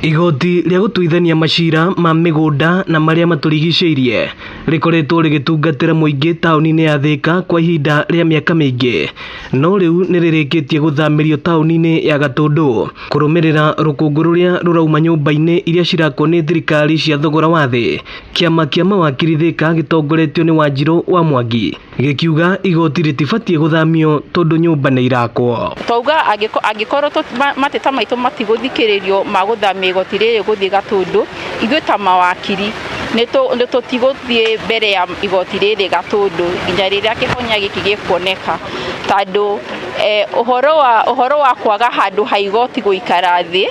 Igoti rĩa gũtuithania macira ma mĩgũnda na marĩa matũrigicĩirie rĩkoretwo rĩgĩtungatĩra mũingĩ taũni-inĩ ya Thĩka kwa ihinda rĩa mĩaka mĩingĩ, no rĩu nĩ rĩrĩkĩtie gũthamĩrio taũni-inĩ ya Gatũndũ kũrũmĩrĩra rũkũngũ rũrĩa rũrauma nyũmba-inĩ iria cirakwo nĩ thirikari cia thogora wa thĩ. Kĩama kĩa mawakiri Thĩka gĩtongoretio nĩ Wanjirũ wa Mwangi gĩkiuga igoti rĩtibatiĩ gũthamio tondũ nyũmba nĩ irakwo. Twauga angĩkorwo mateta maitũ matigũthikĩrĩrio ma gũthamia igoti rĩrĩ gũthiĩ Gatũndũ, ithuĩ ta mawakiri nĩ tũtigũthiĩ mbere ya igoti rĩrĩ Gatũndũ nginya rĩrĩa kĩhonia gĩkĩ gĩkuoneka, tondũ ũhoro wa kwaga handũ ha igoti gũikara thĩ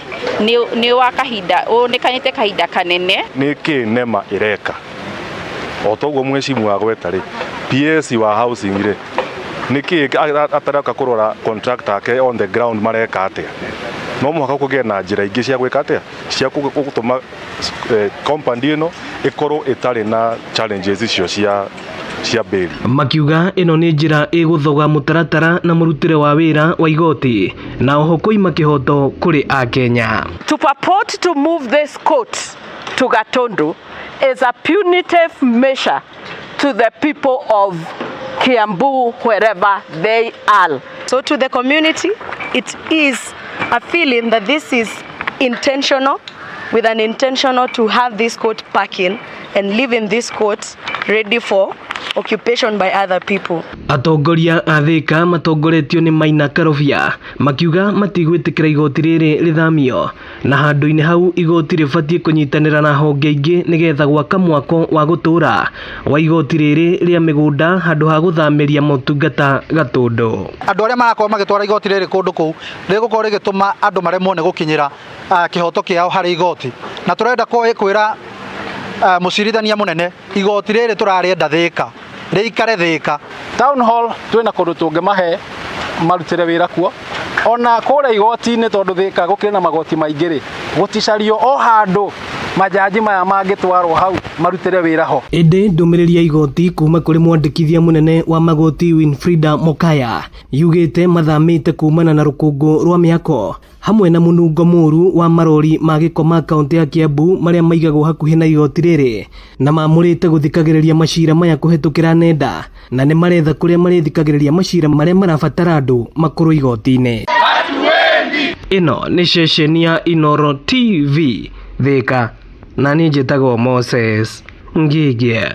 nĩ wa kahinda wonekanĩte kahinda kanene. Nĩ kĩ NEMA ĩreka? O toguo mheshimiwa agweta rĩ, PS wa housing rĩ, nĩ kĩ atareka kũrora contractor ake on the ground mareka atĩa? No mũhaka kũgĩe na njĩra ingĩ cia gwĩka atĩa, cia gũtũma compound ĩno ĩkorwo ĩtarĩ na challenges icio cia bail. Makiuga ĩno nĩ njĩra ĩgũthoga mũtaratara na mũrutĩre wa wĩra wa igoti na oho kũima kĩhoto kũrĩ akenya. To purport to move this court to Gatundu is a punitive measure to the people of Kiambu, wherever they are. So to the community, it is a feeling that this is intentional, with an intentional to have this court parking and leaving this court ready for occupation by other people. Atongoria a Thĩka matongoretio nĩ Maina Karobia makiuga matigwĩtĩkĩra igoti rĩrĩ rĩthamio, na handũ-inĩ hau igoti rĩbatiĩ kũnyitanĩra na honge ingĩ nĩgetha gwaka mwako wa gũtũũra wa igoti rĩrĩ rĩa mĩgũnda handũ ha gũthamĩria motungata Gatũndũ. Andũ arĩa marakorwo magĩtwara igoti rĩrĩ kũndũ kũu rĩgũkorwo rĩgĩtũma andũ maremwo nĩ gũkinyĩra kĩhoto kĩao harĩ igoti, na tũrenda kwĩra mũcirithania mũnene igoti rĩrĩ tũrarĩenda Thĩka, rĩikare Thĩka. Town hall twĩna kũndũ tũngĩmahe marutĩre wĩra kuo, ona kũrĩa igoti-inĩ, tondũ Thĩka gũkĩrĩ na magoti maingĩ rĩ, gũticario o handũ majaji maya mangĩtwarwo hau marutĩre wĩra ho. Ĩndĩ ndũmĩrĩri ya igoti kuma kũrĩ mwandĩkithia mũnene wa magoti Winfrida Mokaya yugĩte mathamĩte kumana na rũkũngũ rwa mĩako hamwe na mũnungo mũru wa marori ma gĩko ma kaũntĩ ya Kiambu marĩa maigagwo hakuhĩ na igoti rĩrĩ, na mamũrĩte gũthikagĩrĩria macira maya kũhetũkĩra nenda, na nĩ maretha kũrĩa marĩthikagĩrĩria macira marĩa marabatara andũ makorwo igoti-inĩ. Ĩno nĩ ceceni ya Inooro TV Thĩka, na niĩ njĩtagwo Moses Ngigie.